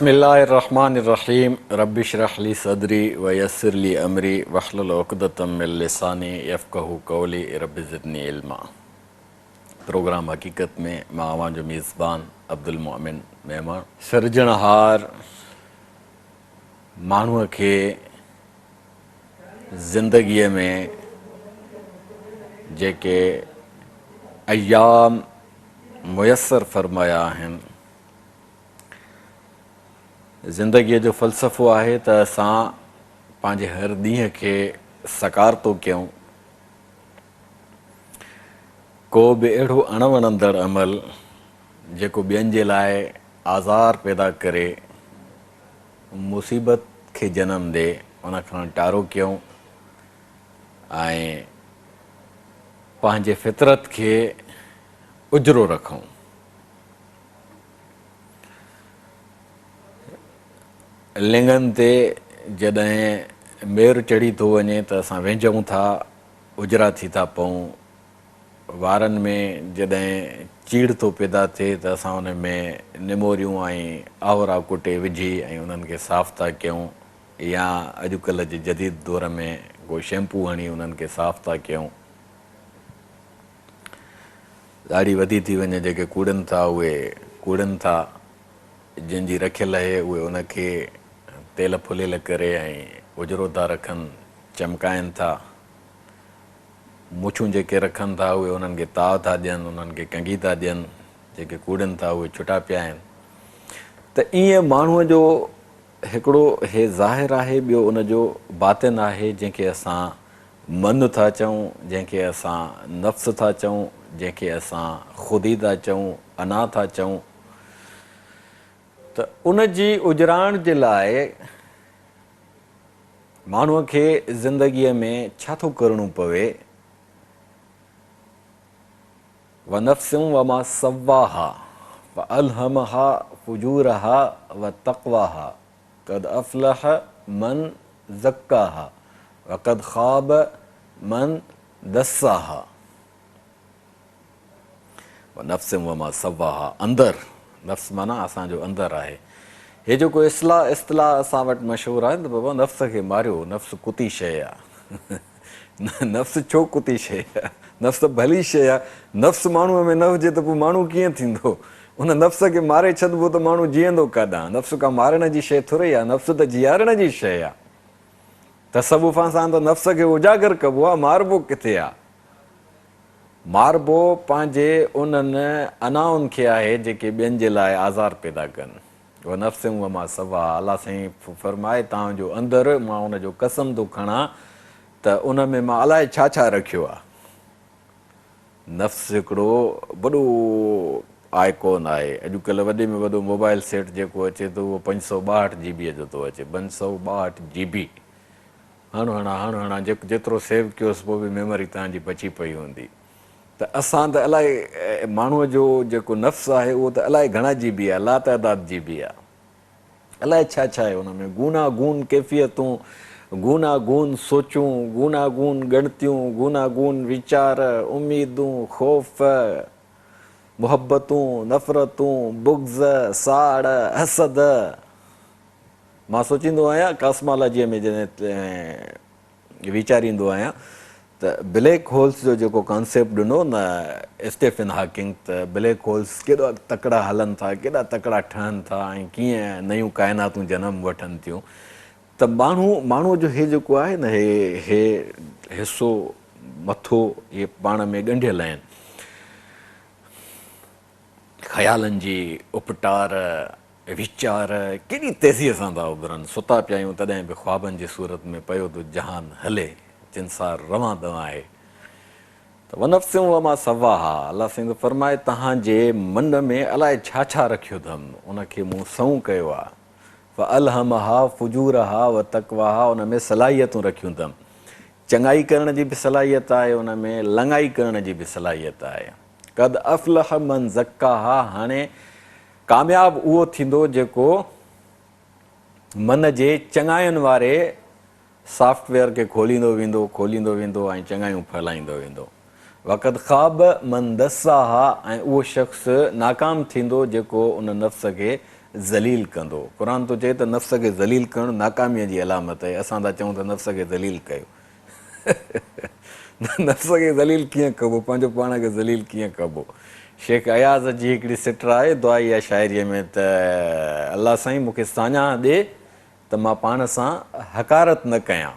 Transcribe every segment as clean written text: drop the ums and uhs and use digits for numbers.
بسم الله الرحمٰن الرحيم رب اشرح لي صدري ويسر لي امري واحلل عقدة من لساني يفقهوا قولي رب زدني علما پروگرام حقيقت ۾ مان اوهان جو ميزبان عبدالمؤمن ميمڻ. سرجڻهار ماڻهوء کي زندگيء ۾ جيڪي ايام ميسر فرمايا آهن، زندگيء جو فلسفو آهي ته اسان پنهنجي هر ڏينهن کي سڪارتو ڪيون، ڪو به اهڙو اڻ وڻندڙ عمل جيڪو ٻين جي لاء آزار پيدا ڪري، مصيبت کي جنم ڏي، ان کان ٽارو ڪيون ۽ پنهنجي فطرت کي اجرو رکون. لڱن تي جڏهن مير چڙهي ٿو وڃي ته اسان وينجهون ٿا، اجرا ٿي ٿا پئون. وارن ۾ جڏهن چيڙ ٿو پيدا ٿئي ته اسان ان ۾ نموريون ۽ آهورا ڪٽي وجهي ۽ انهن کي صاف ٿا ڪيون يا اڄڪلهه جي جديد دور ۾ ڪو شيمپو هڻي انهن کي صاف ٿا ڪيون. ڏاڙهي وڌي ٿي وڃي جيڪي ڪوڙين ٿا اهي ڪوڙين ٿا جن جي رکيل اهي اهي ان کي تيل ڦليل ڪري ۽ اجرو ٿا رکن چمڪائين ٿا. مڇون جيڪي رکن ٿا اهي انهن کي تاء ٿا ڏين، انهن کي ڪنگي ٿا ڏين، جيڪي ڪوڙين ٿا اهي ڇٽا پيا آهن. ته ائين ماڻهوء جو هڪڙو هي ظاهر آهي ٻيو ان جو باطن آهي جنهن کي اسان من ٿا چئون، جنهن کي اسان نفس ٿا چئون، جنهن کي اسان خودي ٿا چئون، انا ٿا چئون ته ان جي اجرائڻ جي لاء ماڻهوء کي زندگيء ۾ ڇا ٿو ڪرڻو پوي؟ ونفس وما سواها فالهمها فجورها وتقواها قد افلح من زڪاها وقد خاب من دساها. ونفس وما سواها اندر، نفس معنيٰ اسان جو اندر آهي. هي جيڪو اصلاح اصطلاح اسان وٽ مشهور آهي نه ته بابا نفس کي ماريو، نفس ڪتي شيء آ. نفس ڇو ڪتي شيء آ؟ نفس ته ڀلي شيء آ. نفس ماڻهوء ۾ نه هجي ته پوء ماڻهو ڪيئن ٿيندو؟ ان نفس کي ماري ڇڏبو ته ماڻهو جيئندو ڪاڏانهن؟ نفس ڪا مارڻ جي شيء ٿورئي آ، نفس ته جيئارڻ جي شيء آ. تصوف سان ته نفس کي اجاگر ڪبو آ، ماربو ڪٿي آ؟ ماربو پنهنجي انهن انائن کي آهي جيڪي ٻين جي لاء آزار پيدا ڪن. ونفس وما سواها الله سائين فرمائي توهان جو اندر مان ان جو قسم ٿو کڻان ته ان ۾ مان الائي ڇا ڇا رکيو آهي. نفس هڪڙو وڏو آئڪون آهي. اڄڪلهه وڏي ۾ وڏو موبائل سيٽ جيڪو اچي ٿو اهو 562 جي بيء جو ٿو اچي. 562 جي بي. هڻ هڻان هڻ هڻان جيڪو جيترو سيو ڪيوس پوء به ميموري توهان جي بچي پئي هوندي ته اسان ته الائي ماڻهوء جو جيڪو نفس آهي اهو ته الائي گهڻا جي بي آهي لاتعداد جي بي آهي الائي ڇا ڇا آهي ان ۾ گونا گون ڪيفيتون گونا گون سوچون گونا گون ڳڻتيون گونا گون ويچار اميدون خوف محبتون نفرتون بغض ساڙ حسد مان سوچيندو آهيان ڪاسمالاجيء ۾ جڏهن ويچاريندو آهيان ته بليڪ هولس جو جيڪو ڪانسيپٽ ڏنو نه اسٽيفن هاڪنگ ته بليڪ هولس ڪيڏا تڪڙا هلن ٿا ڪيڏا تڪڙا ٺهن ٿا ۽ ڪيئن نيون ڪائناتون جنم وٺن ٿيون ته ماڻهو ماڻهو جو هي جيڪو آهي نه هي هي حصو مٿو اهي پاڻ ۾ ڳنڍيل آهن خيالن جي اپٽار ويچار ڪيڏي تيزيء سان ٿا اڀرن. ستا پيا آهيون تڏهن به خوابن جي صورت ۾ پيو ٿو جهان هلي. جنسار روان دوان آهي. ته ونفس وما سواها الله سائين ٿو فرمائي توهان جي من ۾ الائي ڇا ڇا رکيو اٿم ان کي مون سنئون ڪيو آهي. فالهمها فجورها وتقواها ان ۾ صلاحيتون رکيون اٿم. چڱائي ڪرڻ جي به صلاحيت آهي ان ۾ لڱائي ڪرڻ جي به صلاحيت آهي. قد افلح من زڪاها هاڻي ڪامياب اهو ٿيندو جيڪو من جي چڱاين واري سافٽ ويئر کي کوليندو ويندو، کوليندو ويندو ۽ چڱايون ڦهلائيندو ويندو. وقد خاب من دساها ۽ اهو شخص ناڪام ٿيندو جيڪو ان نفس کي ذليل ڪندو. قرآن ٿو چئي ته نفس کي ذليل ڪرڻ ناڪاميء جي علامت آهي، اسان ٿا چئون ته نفس کي ذليل ڪيو. نفس کي ذليل ڪيئن ڪبو؟ پنهنجو پاڻ کي ذليل ڪيئن ڪبو؟ شيخ اياز جي هڪڙي سٽ آهي دعائيه شاعريء ۾ ته الله سائين مون کي ساڃاهه ڏي ته مان پاڻ سان حقارت نه ڪيان.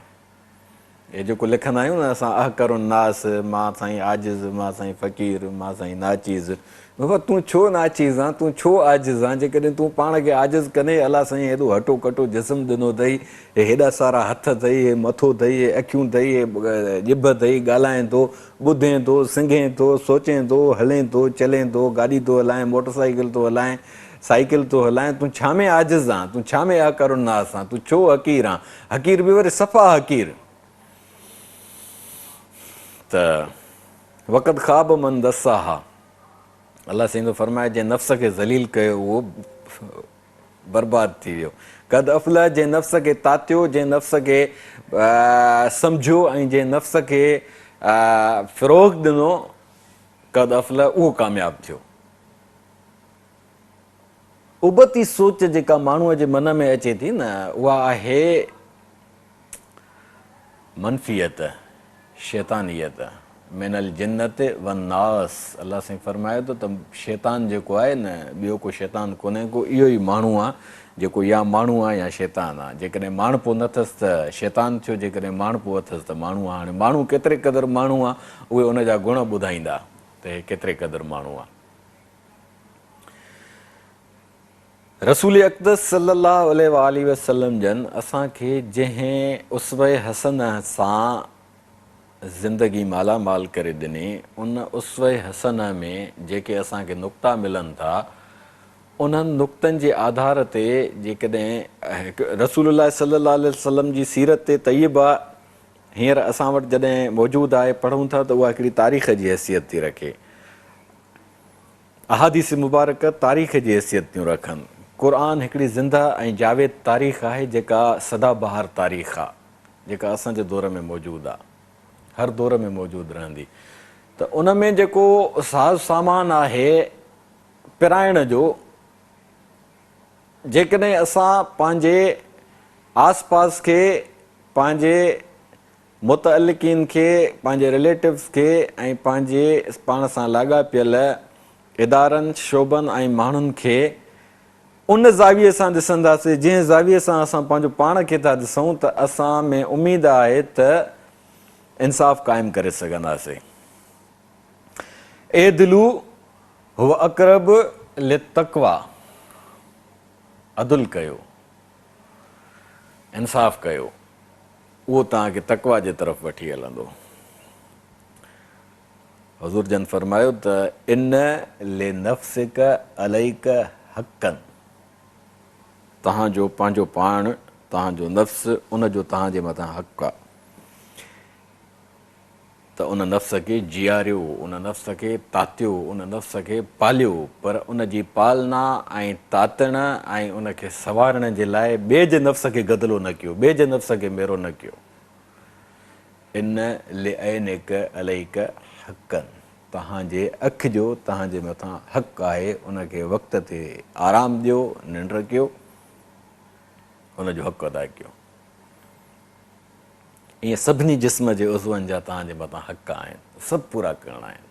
هي جيڪو لکندا آهيون نه اسان احقر الناس، مان سائين عاجز، مان سائين فقير، مان سائين ناچيز. بابا تون ڇو ناچيز آن، تون ڇو عاجز آن، جيڪڏهن تون پاڻ کي عاجز ڪندين، الله سائين هيڏو هٽو ڪٽو جسم ڏنو اٿئي، هي هيڏا سارا هٿ اٿئي، هي مٿو اٿئي، هي اکيون اٿئي، هي ڄڀ اٿئي، ڳالهائين ٿو، ٻڌين ٿو، سنگهين ٿو، سوچين ٿو، هلين ٿو، چلين ٿو، گاڏي ٿو هلائين، موٽر سائيڪل ٿو هلائين، سائيڪل ٿو هلائين، تون ڇا ۾ عاجز آن، تون ڇا ۾ احقر الناس آن، تون ڇو حقير آن، حقير به وري صفا حقير ته وقد خواب من دساها الله سائين ٿو فرمائي جنهن نفس کي ذليل ڪيو اهو برباد ٿي ويو قد افلح جنهن نفس کي تاتيو جنهن نفس کي سمجهيو ۽ جنهن نفس کي فروغ ڏنو قد افلح اهو ڪامياب ٿيو. ابتي سوچ جيڪا ماڻهوء جي من ۾ اچي ٿي نه اها آهي منفيت، شيطانيت، من الجنة والناس الله سائين فرمايو ٿو ته شيطان جيڪو آهي نه ٻيو ڪو شيطان ڪونهي ڪو اهو ئي ماڻهو آهي جيڪو يا ماڻهو آهي يا شيطان آهي جيڪڏهن ماڻهپو نه اٿس ته شيطان ٿيو جيڪڏهن ماڻهپو اٿس ته ماڻهو آهي هاڻي ماڻهو ڪيتري قدر ماڻهو آهي اهي ان جا گڻ ٻڌائيندا ته هي ڪيتري قدر ماڻهو آهي. رسول اقدس صلّي اللّٰه عليه واٰله وسلّم جن اسان کي جنهن اسوه حسنه سان زندگي مالا مال ڪري ڏني، ان اسوه حسنه ۾ جيڪي اسان کي نقطا ملن ٿا، انهن نقطن جي آڌار تي جيڪڏهن رسول الله صلّي اللّٰه عليه وسلّم جي سيرت طيبه هينئر اسان وٽ جڏهن موجود آهي، پڙهون ٿا ته اها هڪڙي تاريخ جي حيثيت ٿي رکي. احاديث مبارڪه تاريخ جي حيثيت ٿيون رکن. قرآن هڪڙي زنده ۽ جاويد تاريخ آهي جيڪا سدا بهار تاريخ آ، جيڪا اسان جي دور ۾ موجود آ، هر دور ۾ موجود رهندي ته ان ۾ جيڪو ساز سامان آهي پرائڻ جو، جيڪڏهن اسان پنهنجي آس پاس کي پنهنجي متعلقين کي، پنهنجي رليٽوز کي ۽ پنهنجي پاڻ سان لاڳاپيل ادارن، شعبن ۽ ماڻهن کي ان زاويي سان ڏسنداسين جنهن زاويي سان اسان پنهنجو پاڻ کي ٿا ڏسون ته اسان ۾ اميد آهي ته انصاف قائم ڪري سگهنداسين. اعدلوا هو اقرب للتقويٰ عدل ڪيو، انصاف ڪيو. اهو توهان کي تقويٰ جي طرف وٺي هلندو. حضور جن فرمايو ته ان لنفسک عليک حقا توهان جو پنهنجو پاڻ، توهان جو نفس، ان جو توهان جي مٿان حق آهي ته ان نفس کي جياريو، ان نفس کي تاتيو، ان نفس کي پاليو، پر ان جي پالنا ۽ تاتڻ ۽ ان کي سنوارڻ جي لاء ٻئي جي نفس کي گدلو نه ڪيو، ٻئي جي نفس کي ميرو نه ڪيو. ان لعينک عليک حقا توهان جي اک جو توهان جي مٿان حق آهي، ان کي وقت تي آرام ڏيو، ننڊ ڪيو، ان جو حق ادا ڪيو. ائين سڀني جسم جي عضون جا توهان جي مٿان حق آهن، سڀ پورا ڪرڻا آهن.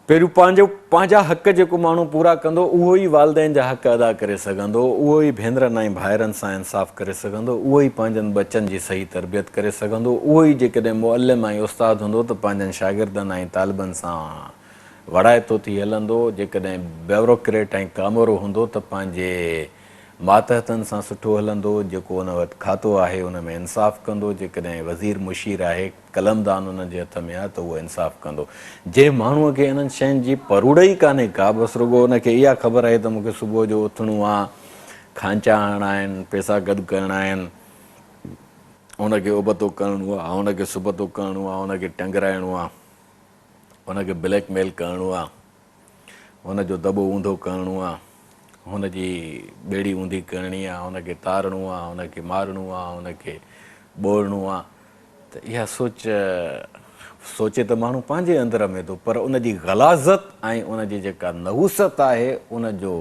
پهريون پنهنجو پنهنجا حق جيڪو ماڻهو پورا ڪندو اهو ئي والدين جا حق ادا ڪري سگهندو، اهو ئي ڀينرن ۽ ڀائرن سان انصاف ڪري سگهندو، اهو ئي پنهنجن ٻچن جي صحيح تربيت ڪري سگهندو، اهو ئي جيڪڏهن معلم ۽ استاد هوندو ته پنهنجن شاگردن ۽ طالبن سان وڙائتو ٿي هلندو، جيڪڏهن بيوروڪريٽ ۽ ڪامورو هوندو ته پنهنجي ماتحتن سان سٺو هلندو، جيڪو ان وٽ کاتو آهي ان ۾ انصاف ڪندو، جيڪڏهن وزير مشير آهي، قلمدان ان جي هٿ ۾ آهي ته اهو انصاف ڪندو. جنهن ماڻهوء کي انهن شين جي پروڙ ئي ڪانهي ڪا، بس رڳو ان کي اها خبر آهي ته مون کي صبح جو اٿڻو آ، کانچا هڻڻا آهن، پئسا گڏ ڪرڻا آهن، ان کي ابتو ڪرڻو آ، ان کي سبتو ڪرڻو آ، ان کي ٽنگرائڻو آ، ان کي بليڪ ميل ڪرڻو آ. هن جو دٻو اونڌو ڪرڻو آ، هن جي ٻيڙي اونڌي ڪرڻي آ، هن کي تارڻو آ، هن کي مارڻو آ، هن کي ٻوڙڻو آ ته اها سوچ سوچي ته ماڻهو پنهنجي اندر ۾ ٿو پر ان جي غلاظت ۽ ان جي جيڪا نحوست آهي ان جو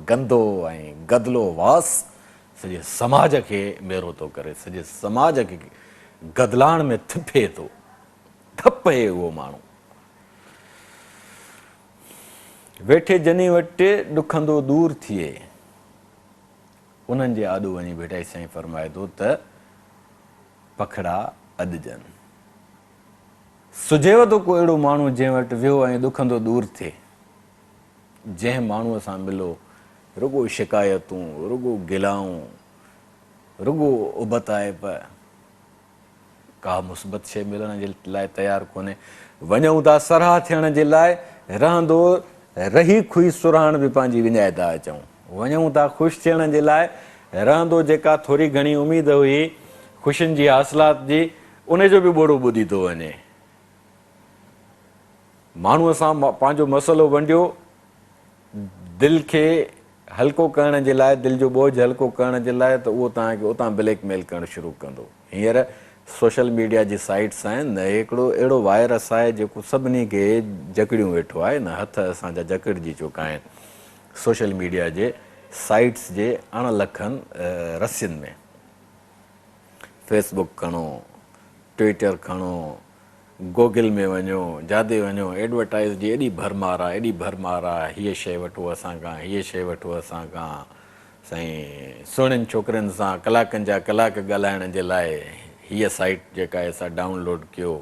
گندو ۽ گدلو واس سڄي سماج کي ميرو ٿو ڪري، سڄي سماج کي گدلاڻ ۾ ٿڦي ٿو، ڌپ اهي اهو ماڻهو. ويٺي جني وٽ ڏکندو ڏور ٿئي. انهن جي آڏو وڃي ڀٽائي سائين فرمائي ٿو ته پکڙا اڏجن. سجهيو ٿو ڪو اهڙو ماڻهو جنهن وٽ ويهو ۽ ڏکندو ڏور ٿئي. جنهن ماڻهوء سان ملو رڳو شڪايتون، رڳو گلائون، رڳو ابتائپ. ڪا مثبت شيء ملڻ جي لاء تيار ڪونهي. وڃون ٿا سرها ٿيڻ جي لاء، رهندو رهي کوئي سرهاڻ به پنهنجي وڃائي ٿا اچون. وڃون ٿا خوش ٿيڻ جي لاء، رهندو جيڪا ٿوري گهڻي اميد هئي خوشين جي حاصلات جي، ان جو به ٻوڙو ٻڌي ٿو وڃي. ماڻهوء سان پنهنجو مسئلو ونڊيو، دل کي هلڪو ڪرڻ جي لاء، دل جو ٻوجهه هلڪو ڪرڻ جي لاء ته اهو توهان کي اتان بليڪ ميل ڪرڻ شروع ڪندو. هينئر سوشل ميڊيا جي سائيٽس آهن نه، هڪڙو اهڙو وائرس آهي جيڪو سڀني کي جڪڙيون ويٺو آهي نه، هٿ اسان جا جڪڙجي چڪا آهن سوشل ميڊيا جي سائيٽس جي اڻ لکن رسين ۾. فيس بڪ کڻو، ٽوئيٽر کڻو، گوگل ۾ وڃو، جادي وڃو، ايڊورٽائيز جي ايڏي ڀرمار آ، ايڏي ڀرمار آ، هيء شيء وٺو اسان کان، هيء شيء وٺو اسان کان، سائين سهڻين ڇوڪرين سان ڪلاڪن جا ڪلاڪ ڳالهائڻ جي لاء هيء سائيٽ جيڪا آهي سا ڊائون لوڊ ڪيو،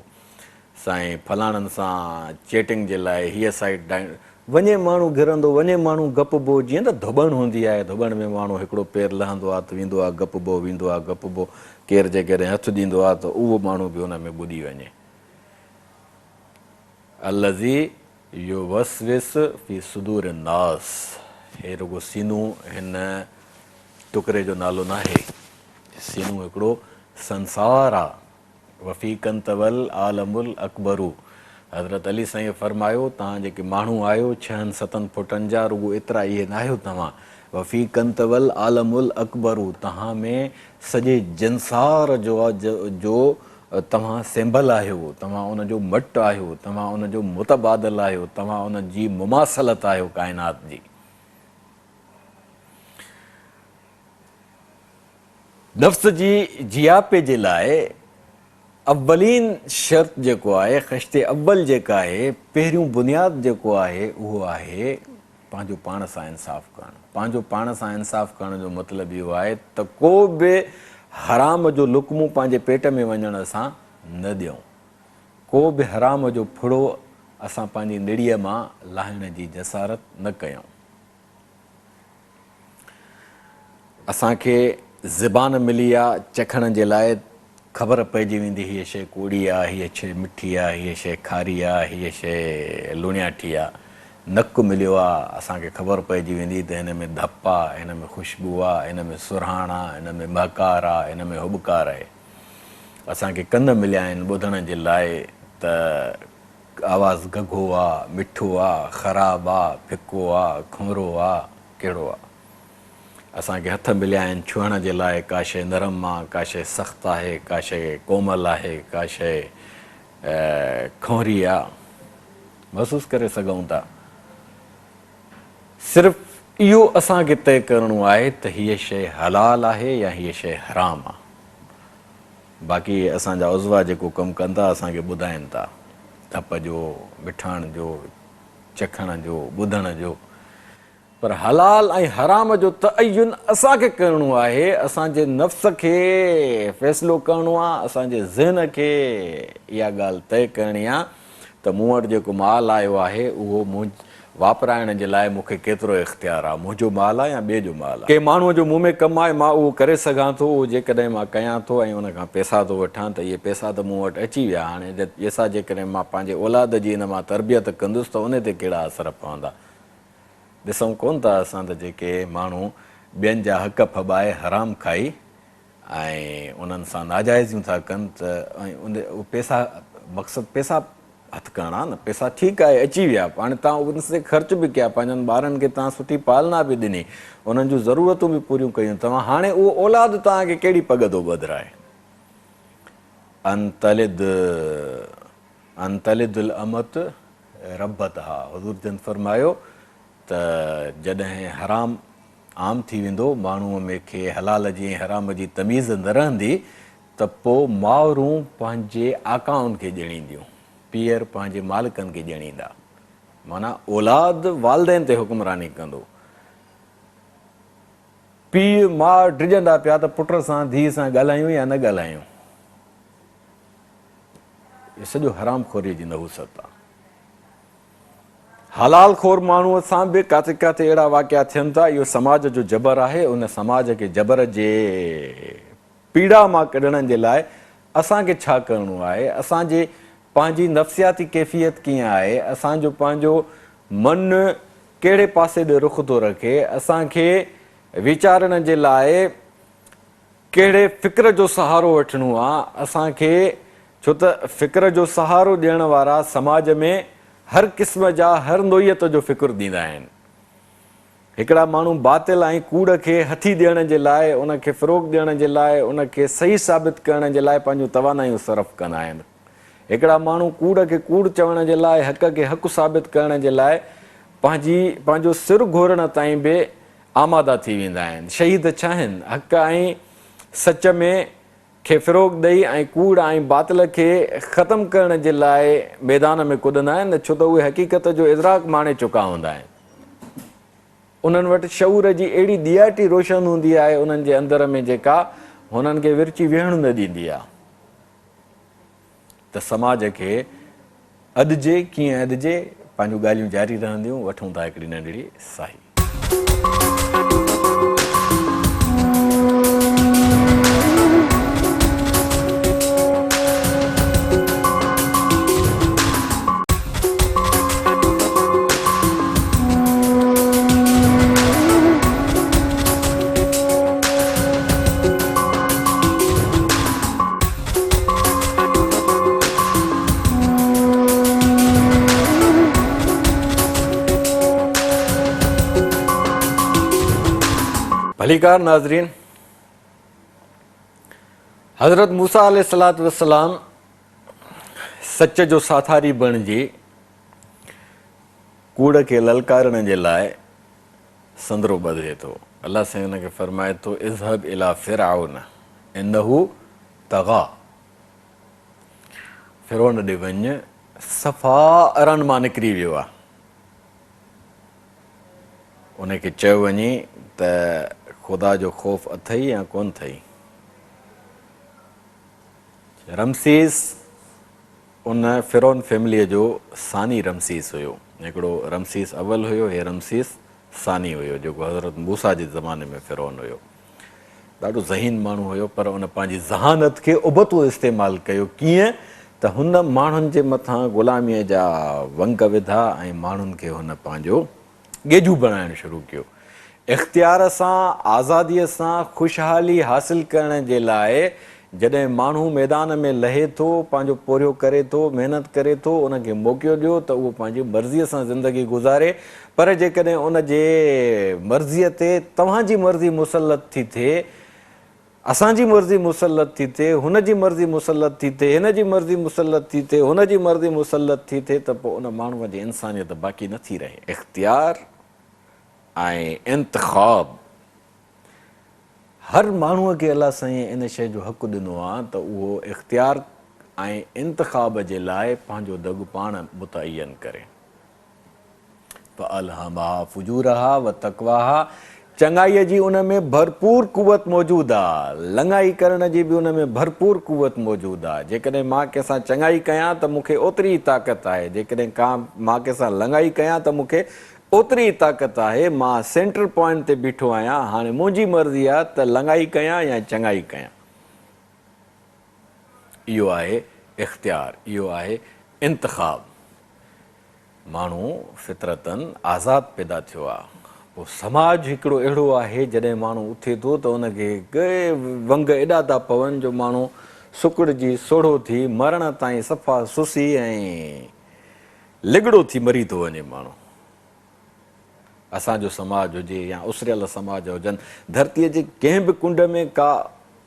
سائين فلاڻن سان چيٽنگ جي لاء هيء سائيٽ ڊائون وڃي ماڻهو گهرندو، وڃي ماڻهو گپبو، جيئن ته ڌوٻڻ هوندي آهي، ڌوٻڻ ۾ ماڻهو هڪڙو پير لهندو آهي ته ويندو آهي گپبو، ويندو آهي گپبو، ڪير جيڪڏهن هٿ ڏيندو آهي ته اهو ماڻهو به ان ۾ ٻڏي وڃي. الذي يوسوس في صدور الناس هي رڳو سينو هن ٽڪري جو نالو ناهي، سينو هڪڙو سنسار آهي. وفي ڪنت والعالم الاڪبر حضرت علي سائينء فرمايو، توهان جيڪي ماڻهو آهيو، ڇهن ستن فوٽن جا، رڳو ايترا اهي ناهيو توهان، وفي ڪنت والعالم الاڪبر توهان ۾ سڄي جنسار جو جو توهان سيمبل آهيو، توهان ان جو مٽ آهيو، توهان ان جو متبادل آهيو، توهان ان جي مماثلت آهيو ڪائنات جي. نفس جي جياپي جي لاء اولين شرط جيڪو آهي، خشت اول جيڪا آهي، پهريون بنياد جيڪو آهي اهو آهي پنهنجو پاڻ سان انصاف ڪرڻ. پنهنجو پاڻ سان انصاف ڪرڻ جو مطلب اهو آهي ته ڪو به حرام جو لقمو پنهنجي پيٽ ۾ وڃڻ اسان نه ڏيون. ڪو به حرام جو ڦڙو اسان پنهنجي نڙيء مان لاهڻ جي جسارت نه ڪيون. اسان کي زبان ملي آ چکڻ جي لاء خبر پئجي ويندي هيء شيء ڪوڙي آ، هيء شيء مٺي آ، هيء شيء کاري آ، هيء شيء لوڻياٺي آ. نڪ مليو آ، اسان کي خبر پئجي ويندي ته هن ۾ ڌپ آ، هن ۾ خوشبو آ، هن ۾ سرهاڻ آ، هن ۾ مهڪار آ، هن ۾ هٻڪار آهي. اسان کي ڪن مليا آهن ٻڌڻ جي لاء ته آواز گگهو آ، مٺو آ، خراب آ، ڦڪو آ، کنورو آ، ڪهڙو آ. اسان کي هٿ مليا آهن ڇهڻ جي لاء، ڪا شيء نرم آ، ڪا شيء سخت آهي، ڪا شيء ڪومل آهي، ڪا شيء کنوري آ. محسوس ڪري سگهون ٿا. صرف اهو اسان کي طئي ڪرڻو آهي ته هيء شيء حلال آهي يا هيء شيء حرام آ. باقي اسان جا عضوا جيڪو ڪم ڪن ٿا اسان کي ٻڌائين ٿا. ڌپ جو، مٺاڻ جو، چکڻ جو، ٻڌڻ جو. پر حلال ۽ حرام جو تعين اسان کي ڪرڻو آهي، اسان جي نفس کي فيصلو ڪرڻو آهي، اسان جي ذهن کي اها ڳالهه طئي ڪرڻي آهي ته مون وٽ جيڪو مال آيو آهي اهو مون واپرائڻ جي لاء مون کي ڪيترو اختيار آهي، منهنجو مال آهي يا ٻئي جو مال آهي. ڪنهن ماڻهوء جو مون ۾ ڪم آهي، مان اهو ڪري سگهان ٿو، اهو جيڪڏهن مان ڪيان ٿو ۽ ان کان پئسا ٿو وٺان ته اهي پئسا ته مون وٽ اچي ويا، هاڻي پئسا جيڪڏهن مان پنهنجي اولاد جي ان مان تربيت ڪندس ته ان تي ڪهڙا اثر پوندا. ڏسون ڪونه ٿا اسان ته جيڪي ماڻهو ٻين جا حق ڦٻائي حرام کائي ۽ انهن سان ناجائزيون ٿا ڪن ته ۽ ان اهي پئسا مقصد پئسا هٿ ڪرڻا نه پئسا ٺيڪ آهي اچي ويا هاڻي تان ان تي خرچ به ڪيا پنهنجن ٻارن کي تان سٺي پالنا به ڏني انهن جون ضرورتون به پوريون ڪيون توهان هاڻي اهو اولاد توهان کي ڪهڙي پڳ ٿو ٻڌرائي ان تلد ان تلد الامة ربتها، حضور جن فرمايو ته جڏهن حرام عام ٿي ويندو، ماڻهوء ۾ کي حلال جي ۽ حرام جي تميز نه رهندي ته پوء مائرون پنهنجي آقائن کي ڄڻينديون، پيئر پنهنجي مالڪن کي ڄڻيندا. معنيٰ اولاد والدين تي حڪمراني ڪندو. پيء ماء ڊڄندا پيا ته پٽ سان ڌيء سان ڳالهايون يا نه ڳالهايون. اهو سڄو حرام خوريء جي نحوست آ. حلال خور ماڻهوء سان به ڪاٿي ڪاٿي اهڙا واقعا ٿين ٿا. اهو سماج جو جبر آهي. ان سماج کي جبر جي پيڙا مان ڪڍڻ جي لاء اسان کي ڇا ڪرڻو آهي؟ اسان جي پنهنجي نفسياتي ڪيفيت ڪيئن آهي؟ اسان جو پنهنجو من ڪهڙي پاسي ڏي رخ ٿو رکي؟ اسان کي ويچارڻ جي لاء ڪهڙي فڪر جو سهارو وٺڻو آ؟ اسان کي ڇو ته فڪر جو سهارو ڏيڻ وارا سماج ۾ هر قسم جا هر نوعيت جو فڪر ڏيندا آهن. هڪڙا ماڻهو باطل ۽ ڪوڙ کي هٿي ڏيڻ جي لاء، ان کي فروغ ڏيڻ جي لاء، ان کي صحيح ثابت ڪرڻ جي لاء پنهنجون توانايون صرف ڪندا آهن. هڪڙا ماڻهو ڪوڙ کي ڪوڙ چوڻ جي لاء، حق کي حق ثابت ڪرڻ جي لاء پنهنجي پنهنجو سر گهورڻ تائين به آماده ٿي ويندا آهن. شهيد ڇا آهن؟ حق ۽ سچ ۾ کي فروغ ڏئي ۽ ڪوڙ ۽ باطل کي ختم ڪرڻ جي لاء ميدان ۾ ڪڏندا آهن ڇو ته اهي حقيقت جو ادراڪ ماڻي چڪا هوندا آهن. انهن وٽ شعور جي اهڙي ڏياٽي روشن هوندي آهي انهن جي اندر ۾ جيڪا هنن کي ورچي ويهڻ نه ڏيندي آهي ته سماج کي اڏجي ڪيئن اڏجي پنهنجون ڳالهيون جاري رهنديون وٺون ٿا هڪڙي ننڍڙي ساهي. ڀليڪار ناظرين حضرت موسيٰ عليه الصلوة والسلام سچ جو ساٿاري بڻجي ڪوڙ کي للڪارڻ جي لاء سندرو ٻڌي ٿو. الله سائين ان کي فرمائي ٿو، اذهب الي فرعون انه طغيٰ، فرعون ڏي وڃ، صفا ارن مان نڪري ويو آهي. ان کي چيو وڃي ته خدا جو خوف اٿئي يا ڪونه اٿئي؟ رمسيس ان فرعون فيمليء جو ثاني رمسيس هيو. هڪڙو رمسيس اول هيو، هي رمسيس ثاني هيو، جيڪو حضرت موسيٰ جي زماني ۾ فرعون هيو. ڏاڍو ذهين ماڻهو هيو، پر ان پنهنجي ذهانت کي ابتو استعمال ڪيو. ڪيئن ته هن ماڻهن جي مٿان غلاميء جا ونگ وڌا ۽ ماڻهن کي هن پنهنجو ڳيجهو بڻائڻ شروع ڪيو. اختيار سان، آزاديء سان خوشحالي حاصل ڪرڻ جي لاء جڏهن ماڻهو ميدان ۾ لهي ٿو، پنهنجو پورهيو ڪري ٿو، محنت ڪري ٿو، ان کي موقعو ڏيو ته اهو پنهنجي مرضيء سان زندگي گذاري، پر جيڪڏهن ان جي مرضيء تي توهان جي مرضي مسلط ٿي ٿئي، اسان جي مرضي مسلط ٿي ٿئي، هن جي مرضي مسلط ٿي ٿئي، هن جي مرضي مسلط ٿي ٿئي، هن جي مرضي مسلط ٿي ٿئي ته پوء ان ماڻهوء جي انسانيت باقي نه ٿي رهي. اختيار ۽ انتخاب، هر ماڻهوء کي الله سائينء ان شيء جو حق ڏنو آهي ته اهو اختيار ۽ انتخاب جي لاء پنهنجو دڳ پاڻ متعين ڪري. فالهمها فجورها وتقواها چڱائيء جي ان ۾ ڀرپور قوت موجود آ، لڱائي ڪرڻ جي به ان ۾ ڀرپور قوت موجود آ. جيڪڏهن مان ڪنهن سان چڱائي ڪيان ته مون کي اوتري ئي طاقت آهي، جيڪڏهن ڪا مان ڪنهن سان لڱائي ڪيان ته مون کي اوتري ئي طاقت آهي، مان سينٽر پوائنٽ تي بيٺو آهيان، هاڻي منهنجي مرضي آ ته لڱائي ڪيان يا چڱائي ڪيان. اهو آهي اختيار، اهو آهي انتخاب. ماڻهو فطرتاً آزاد پيدا ٿيو آ. پوء سماج هڪڙو اهڙو آهي جڏهن ماڻهو اٿي ٿو ته ان کي ڪي ونگ ايڏا ٿا پون جو ماڻهو سڪڙجي سوڙهو ٿي مرڻ تائين صفا سسي ۽ لڳڙو ٿي مري ٿو وڃي ماڻهو. اسان جو سماج هجي يا اسريل سماج هجن، ڌرتيء جي ڪنهن به ڪنڊ ۾ ڪا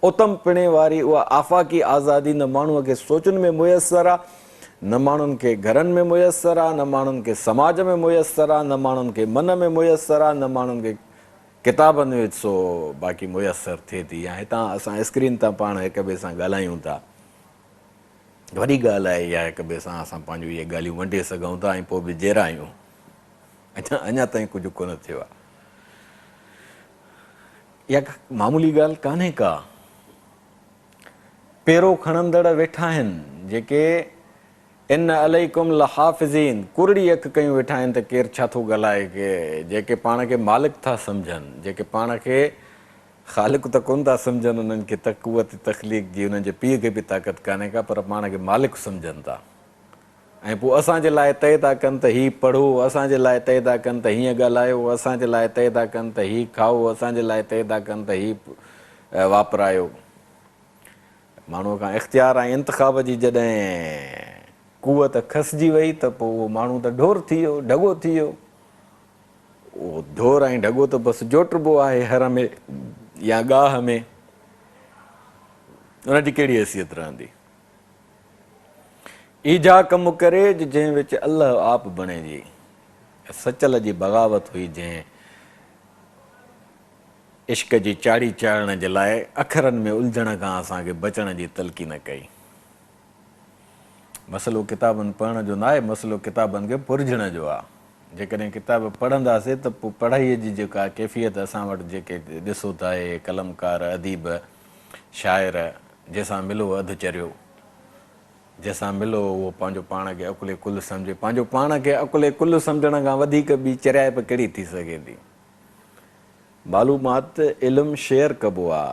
اتم پڻي واري اها آفاقي آزادي نه ماڻهوء کي سوچن ۾ ميسر آ، نه ماڻهن کي گهرن ۾ ميسر آ، نه ماڻهن کي سماج ۾ ميسر آ، نه ماڻهن کي من ۾ ميسر آ، نه ماڻهن کي ڪتابن ۾ سو باقي ميسر ٿئي ٿي يا هتان اسان اسڪرين تان پاڻ هڪ ٻئي سان ڳالهايون ٿا. وڏي ڳالهه آهي اها هڪ ٻئي سان اسان پنهنجون اهي ڳالهيون ونڊي سگهون ٿا ۽ پوء به جيئرا آهيون. اڃا اڃا تائين ڪجهه ڪونه ٿيو آهي. اها ڪا معمولي ڳالهه ڪانهي ڪا. پيرو کڻندڙ ويٺا آهن جيڪي ان عليڪم لحافظين ڪرڙي اک ڪيون ويٺا آهن ته ڪير ڇا ٿو ڳالهائي ڪي جيڪي پاڻ کي مالڪ ٿا سمجهن جيڪي پاڻ کي خالق ته ڪونه ٿا سمجهن انهن کي ته قوت تخليق جي انهن جي پيء کي به طاقت ڪانهي ڪا پر پاڻ کي مالڪ سمجهن ٿا ۽ پوء اسان جي لاء طئي ٿا ڪن ته هي پڙهو اسان جي لاء طئي ٿا ڪن ته هيئن ڳالهايو اسان جي لاء طئي ٿا ڪن ته هي کائو اسان جي لاء طئي ٿا ڪن ته هي واپرايو. ماڻهوء کان اختيار ۽ انتخاب جي جڏهن قوت کسجي وئي ته پوء اهو ماڻهو ته ڍور ٿي ويو، ڍڳو ٿي ويو. اهو ڍور ۽ ڍڳو ته بس جوٽبو آهي هر ۾ يا گاهه ۾. ان جي ڪهڙي حيثيت رهندي؟ ايجها ڪم ڪري جنهن وچ الله آپ بڻيجي. سچل جي بغاوت هئي جنهن عشق جي چاڙهي چاڙهڻ جي لاء اکرن ۾ الجهڻ کان اسان کي بچڻ جي تلقين ڪئي. مسئلو ڪتابن پڙهڻ جو ناهي، مسئلو ڪتابن کي پرجهڻ جو آ. جيڪڏهن ڪتاب پڙهنداسين ته پوء پڙهائيء جي جيڪا ڪيفيت اسان وٽ جيڪي ڏسو ٿا اهي قلمڪار، اديب، شاعر، جنهن سان ملو اڌ چريو، جنهن سان ملو اهو پنهنجو پاڻ کي عقل ڪل سمجهي، پنهنجو پاڻ کي عقل ڪل سمجهڻ کان وڌيڪ ٻي چريائپ ڪهڙي ٿي سگهي ٿي. معلومات، علم شيئر ڪبو آ،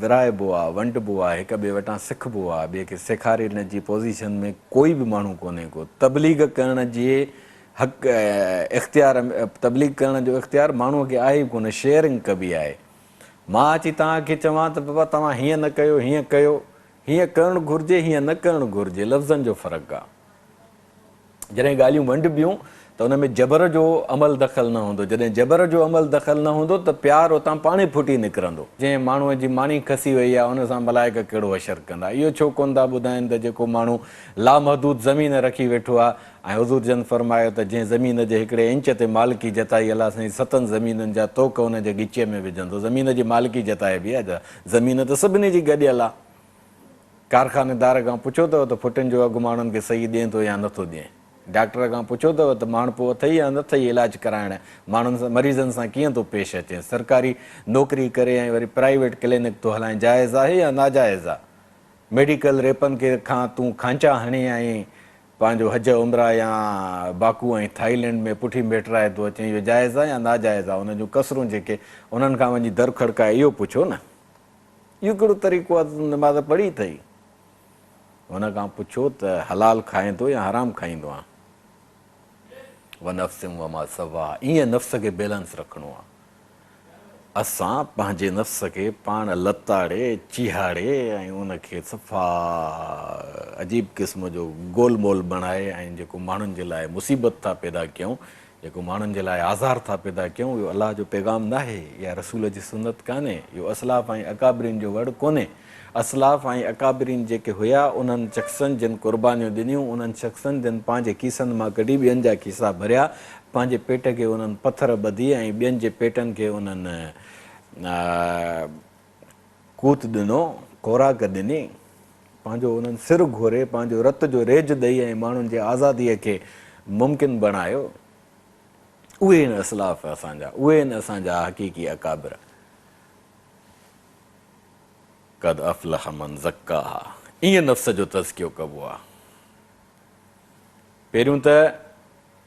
ورهائبو آ، ونڊبو آ، هڪ ٻئي وٽان سکبو آ، ٻئي کي سيکارڻ جي پوزيشن ۾ ڪوئي به ماڻهو ڪونهي ڪو تبليغ ڪرڻ جي حق اختيار تبليغ ڪرڻ جو اختيار ماڻهو کي آهي ئي ڪونه شيئرنگ ڪبي آهي مان اچي توهان کي چوان ته بابا توهان هيئن نه ڪيو هيئن ڪيو هيئن ڪرڻ گهرجي هيئن نه ڪرڻ گهرجي لفظن جو فرق آ. جڏهن ڳالهيون ونڊبيون ته ان ۾ جبر جو عمل دخل نه هوندو، جڏهن جبر جو عمل دخل نه هوندو ته پيار اتان پاڻهي ڦٽي نڪرندو. جنهن ماڻهوء جي ماني کسي وئي آهي ان سان ملائڪ ڪهڙو حشر ڪندا؟ اهو ڇو ڪونه ٿا ٻڌائين ته جيڪو ماڻهو لامحدود زمين رکي ويٺو آهي ۽ حضور جن فرمايو ته جنهن زمين جي هڪڙي انچ تي مالڪي جتائي الله سائين ستن زمينن جا طوق ان جي ڳچيء ۾ وجهندو. زمين جي مالڪي جتائبي آهي ڇا؟ زمين ته سڀني جي گڏيل آهي. ڪارخانيدار کان پڇيو اٿو ته ڦٽين جو اگهه ماڻهن کي صحيح ڏين ٿو يا نٿو ڏين؟ ڊاڪٽر کان پڇيو اٿو ته ماڻهپو اٿئي يا نٿئي علاج ڪرائڻ، ماڻهن سان مريضن سان ڪيئن ٿو پيش اچين، سرڪاري نوڪري ڪري ۽ وري پرائيويٽ ڪلينڪ ٿو هلائين جائز آهي يا ناجائز آ؟ ميڊيڪل ريپن کي کان تون کانچا هڻين ۽ پنهنجو حج عمره يا باڪو ۽ ٿائيلينڊ ۾ پٺي ميٽرائي ٿو اچين اهو جائز آ يا ناجائز آ؟ انهن جون ڪسرون جيڪي انهن کان وڃي در کڙڪائي اهو پڇو نه. اهو ڪهڙو طريقو آهي ته تون نماز پڙهي اٿئي؟ هن کان پڇو ته حلال کائين ٿو يا حرام کائيندو آهين؟ ونفس وما سواها ائين نفس کي بيلنس رکڻو آهي. اسان پنهنجي نفس کي پاڻ لتاڙي، چيهاڙي ۽ ان کي صفا عجيب قسم جو گول مول بڻائي ۽ جيڪو ماڻهن جي لاء مصيبت ٿا پيدا ڪيون، جيڪو ماڻهن جي لاء آزار ٿا پيدا ڪيون اهو الله جو پيغام ناهي، اها رسول جي سنت ڪانهي، اهو اسلاف ۽ اڪابرين جو وڙ ڪونهي. اسلاف ۽ اڪابرين جيڪي هيا انهن شخصن جن قربانيون ڏنيون، انهن شخصن جن پنهنجي کيسن مان ڪڍي ٻين جا کيسا ڀريا، پنهنجي پيٽ کي انهن پٿر ٻڌي ۽ ٻين جي پيٽن کي انهن قوت ڏنو، خوراڪ ڏني، پنهنجو انهن سر گهوري، پنهنجو رت جو ريج ڏئي ۽ ماڻهن جي آزاديء کي ممڪن بڻايو. اهي آهن اسلاف اسان جا، اهي آهن اسان جا حقيقي اڪابر. قد افلح من زڪاها ائين نفس جو تزڪيو ڪبو آهي. پهريون ته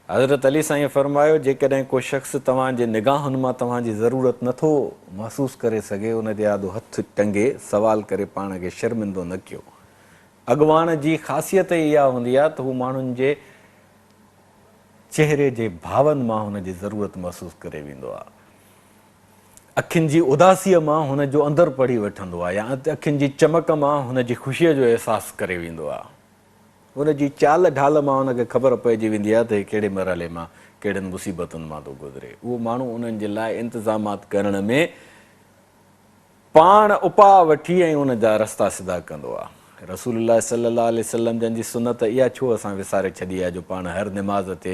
حضرت علي سائين فرمايو، جيڪڏهن ڪو شخص توهان جي نگاهن مان توهان جي ضرورت نه ٿو محسوس ڪري سگهي، ان جي آڏو هٿ ٽنگي سوال ڪري پاڻ کي شرمندو نه ڪيو. اڳواڻ جي خاصيت ئي اها هوندي آهي ته هو ماڻهن جي چهري جي ڀاون مان هن جي ضرورت محسوس ڪري ويندو آهي. اکين جي اداسيء مان هن جو اندر پڙهي وٺندو آهي يا اکين جي چمڪ مان هن جي خوشيء جو احساس ڪري ويندو آهي. ان جي چال ڍال مان ان کي خبر پئجي ويندي آهي ته هي ڪهڙي مرحلي مان، ڪهڙين مصيبتن مان ٿو گذري. اهو ماڻهو انهن جي لاء انتظامات ڪرڻ ۾ پاڻ اپاء وٺي ۽ ان جا رستا سڌا ڪندو آهي. رسول الله صلي الله عليه وسلم جن جي سنت اها ڇو اسان وساري ڇڏي آهي جو پاڻ هر نماز تي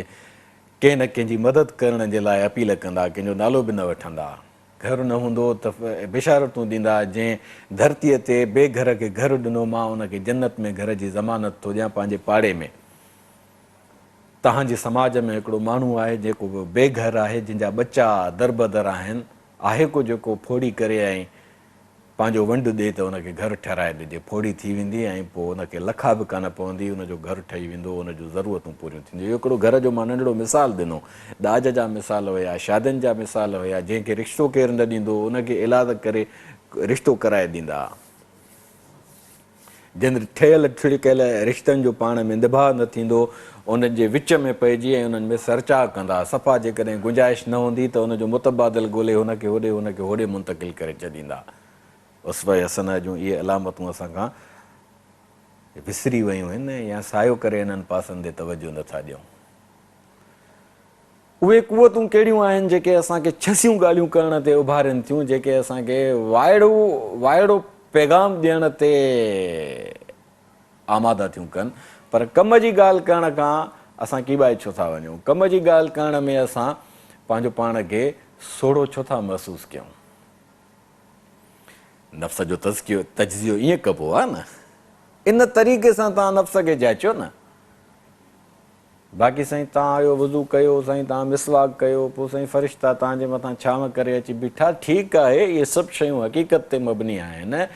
ڪنهن نه ڪنهن جي مدد ڪرڻ جي لاء اپيل ڪندا، ڪنهن جو نالو به نه وٺندا. گهر نه هوندو ته بشارتون ڏيندا، جنهن ڌرتيء تي بي گهر کي گهر ڏنو مان ان کي جنت ۾ گهر جي ضمانت ٿو ڏيان پنهنجي پاڙي ۾. توهان جي سماج ۾ هڪڙو ماڻهو آهي جيڪو بي گهر آهي جنهن جا ٻچا دربدر آهن، آهي ڪو جيڪو ڦوڙي ڪري ۽ پنهنجو ونڊ ڏي ته ان کي گهر ٺهرائي ڏجي، ڦوڙي ٿي ويندي ۽ پوء ان کي لکا به ڪانه پوندي، ان جو گهر ٺهي ويندو، ان جون ضرورتون پوريون ٿينديون. اهو هڪڙو گهر جو مان ننڍڙو مثال ڏنو. ڏاج جا مثال هيا، شادين جا مثال هيا، جنهن کي رشتو ڪير نه ڏيندو هو، ان کي ايلاز ڪري رشتو ڪرائي ڏيندا ها. جن ٺهيل ٺڙڪيل رشتن جو پاڻ ۾ نڀاء نه ٿيندو، انهن جي وچ ۾ پئجي ۽ انهن ۾ سرچاء ڪندا. صفا جيڪڏهن گنجائش نه هوندي ته ان جو متبادل ڳولي هن کي هوڏي هن کي هوڏي منتقل ڪري ڇڏيندا. اسوه حسنه جون اهي علامتون اسان کان وسري ويون آهن يا سايو ڪري انهن پاسن تي توجهه نه ٿا ڏيون. اهي قوتون ڪهڙيون آهن جيڪي اسان کي ڇسيون ڳالهيون ڪرڻ تي اڀارين ٿيون، جيڪي اسان کي وائڙو وائڙو پيغام ڏيڻ تي آماده ٿيون ڪن، پر ڪم جي ڳالهه ڪرڻ کان اسان ڪيٻائي ڇو ٿا وڃون؟ ڪم جي ڳالهه ڪرڻ ۾ اسان پنهنجو پاڻ کي سوڙهو ڇو ٿا محسوس ڪيون؟ نفس جو تزڪيو تجزيو ائين ڪبو آهي نه؟ ان طريقي سان توهان نفس کي جاچيو نه. باقي سائين تان آيو وضو ڪيو سائين تان مسواڪ ڪيو پوء سائين فرشتا تان جي مٿان ڇانو ڪري اچي بيٺا ٺيڪ آهي اهي سڀ شيون حقيقت تي مبني آهن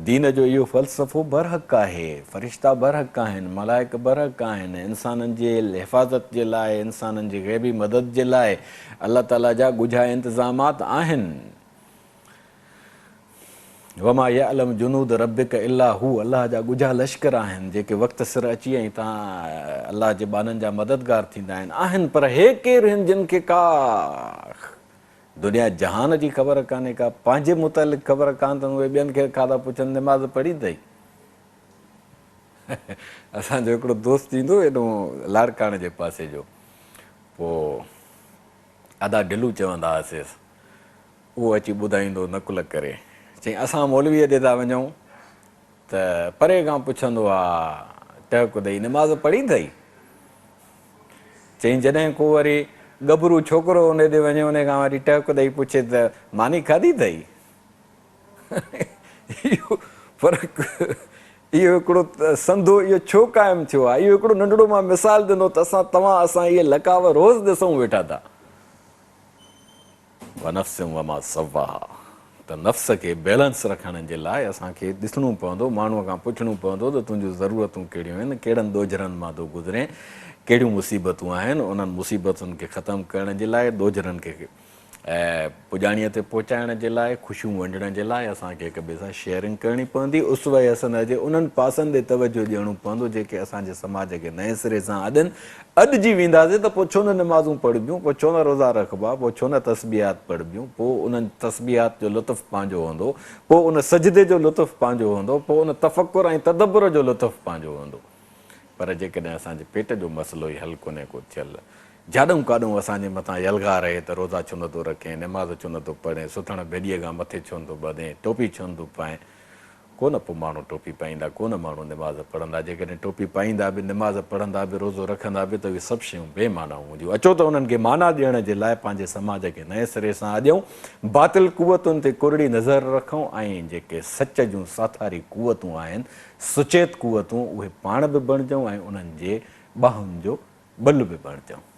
دين جو اهو فلسفو برحق آهي فرشتا برحق آهن ملائڪ برحق آهن انسانن جي حفاظت جي لاء انسانن جي غيبي مدد جي لاء الله تعالي جا ڳجها انتظامات آهن. وما يعلم جنود ربک الا هو الله جا ڳجها لشڪر آهن جيڪي وقت سر اچي ۽ تان الله جي ٻانهن جا مددگار ٿيندا آهن آهن پر هي ڪير هن جن کي ڪا دنيا جهان جي خبر ڪانهي ڪا پنهنجي متعلق خبر ڪانه اٿن اهي ٻين کي ڪا ٿا پڇن نماز پڙهي اٿئي اسان جو هڪڙو دوست ايندو هيڏو لاڙڪاڻي جي پاسي جو پوء ادا ڊلو چوندا هئاسيس اهو اچي ٻڌائيندو نقل ڪري. چيائين اسان مولويء ڏي ٿا وڃون ته پري کان پڇندو آ ٽهڪ ڏئي نماز پڙهي اٿئي؟ چيائين جڏهن ڪو وري ڳڀرو ڇوڪرو ان ڏي وڃي ان کان وري ٽهڪ ڏئي پڇي ته ماني کاڌي اٿئي؟ اهو فرق اهو هڪڙو سنڌو اهو ڇو قائم ٿيو آهي؟ اهو هڪڙو ننڍڙو مان مثال ڏنو ته اسان توهان اسان اهي لقاء روز ڏسون ويٺا ٿا. ونفس وما سواها ته نفس کي بيلنس رکڻ جي لاء اسان کي ڏسڻو پوندو، ماڻهوء کان پڇڻو پوندو ته تنهنجون ضرورتون ڪهڙيون آهن، ڪهڙن ڏوجهرن مان ٿو گذرين، ڪهڙيون مصيبتون آهن، انهن مصيبتن کي ختم ڪرڻ جي لاء، ڏوجهرن کي پڄاڻيء تي پهچائڻ جي لاء، خوشيون ونڊڻ جي لاء اسان کي هڪ ٻئي سان شيئرنگ ڪرڻي پوندي، اسوه حسنه جي انهن پاسن ڏي توجهه ڏيڻو پوندو جيڪي اسان جي سماج کي نئين سري سان اڏن، اڏجي وينداسين ته پوء ڇو نه نمازون پڙهبيون، پوء ڇو نه روزا رکبا، پوء ڇو نه تسبيحات پڙهبيون، پوء انهن تسبيحات جو لطف پنهنجو هوندو، پوء ان سجدي جو لطف پنهنجو هوندو، پوء ان تفڪر ۽ تدبر جو لطف پنهنجو هوندو. پر جيڪڏهن اسان جي پيٽ جو مسئلو ئي حل ڪونهي ڪو ٿيل، جاڏئون ڪاڏئون اسان جي مٿان يلغار رهي ته روزا ڇو نه ٿو رکين، نماز ڇو نه ٿو پڙهين، سٿڻ ڀيڏيء کان مٿي ڇو نه ٿو ٻڌين، ٽوپي ڇو نه ٿو پائين، ڪو نه پوء ماڻهو ٽوپي پائيندا، ڪو نه ماڻهو نماز پڙهندا، جيڪڏهن ٽوپي پائيندا به، نماز پڙهندا به، روزو رکندا به ته اهي سڀ شيون بي معنيٰ هونديون. اچو ته انهن کي معنيٰ ڏيڻ جي لاء پنهنجي سماج کي نئين سري سان اڏيون، باطل قوتن تي ڪرڙي نظر رکون ۽ جيڪي سچ جون ساٿاري قوتون آهن، سچيت قوتون، اهي پاڻ به بڻجون ۽ انهن جي ٻانهن جو ٻل به بڻجون.